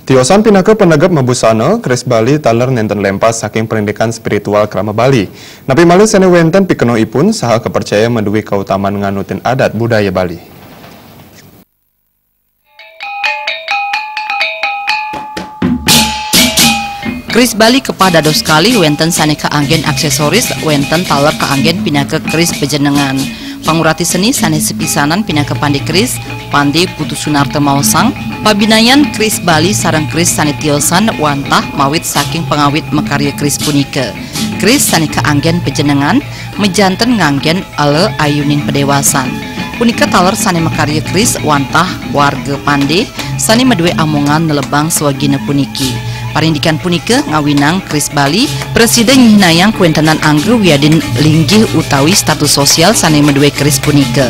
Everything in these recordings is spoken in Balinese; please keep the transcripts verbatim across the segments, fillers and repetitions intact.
Tiosan pinaka panegep mabusana, keris Bali taler nenten lempas saking pendidikan spiritual krama Bali. Napi malih sane wenten pikenohipun saha kapercaya maduwe kautaman nganutin adat budaya Bali. Keris Bali kepah dados kalih, wenten sane kaanggen aksesoris, wenten taler kaanggen pinaka keris pejenengan. Pangurati seni sane sepisanan pinaka pande keris, pande Putu Sunarta maosang, pabinayan keris Bali sareng keris sane tiosan wantah mawit saking pangawit makarya keris punika. Keris sane kaanggen pejenengan, majanten nganggen ala ayuning padewasan. Punika taler sane makarya keris wantah warga pande sane maduwe amongan nelebang swagina puniki. Parindikan punika ngawinang keris Bali prasida nyihnayang kawentenan angga wiadin linggih utawi status sosial sane maduwe keris punika.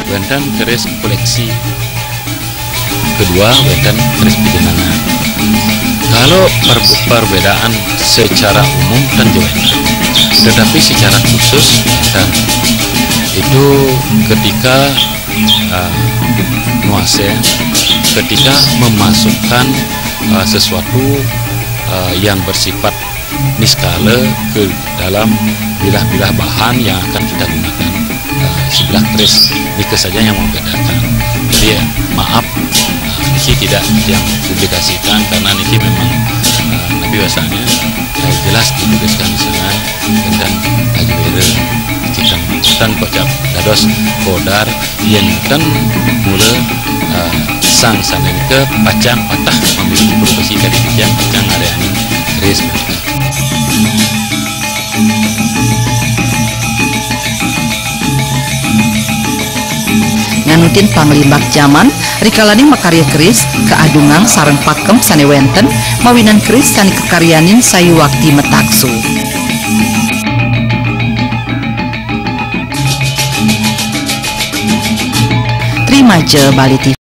Wenten keris koleksi. Kedua, wenten keris pejenengan. Kalau per-, perbedaan secara umum tentu wenten. Tetapi secara khusus wenten. Itu ketika, eh, nuase, ketika memasukkan, eh, sesuatu, eh, yang bersifat niskala ke dalam bilah-bilah bahan yang akan kita gunakan, eh, sebilah keris. Nika saja yang membedakan. Jadi, ya, maaf, eh, niki tidak yang publikasikan karena niki memang, eh, napi wasane, eh, jelas dituliskan di sana, wenten Aji Wera, kita, kita kocap dados kodar, yenten mula, eh, sang sane nika pacang patah mamilih profesi kadi titiang pacang ngaryanin keris. Nganutin panglimbak jaman, rikalaning makarya keris, kaadungang sareng pakem sane wenten, mawinan keris sane kakaryanin sayuwakti mataksu. Trimaja Bali T V.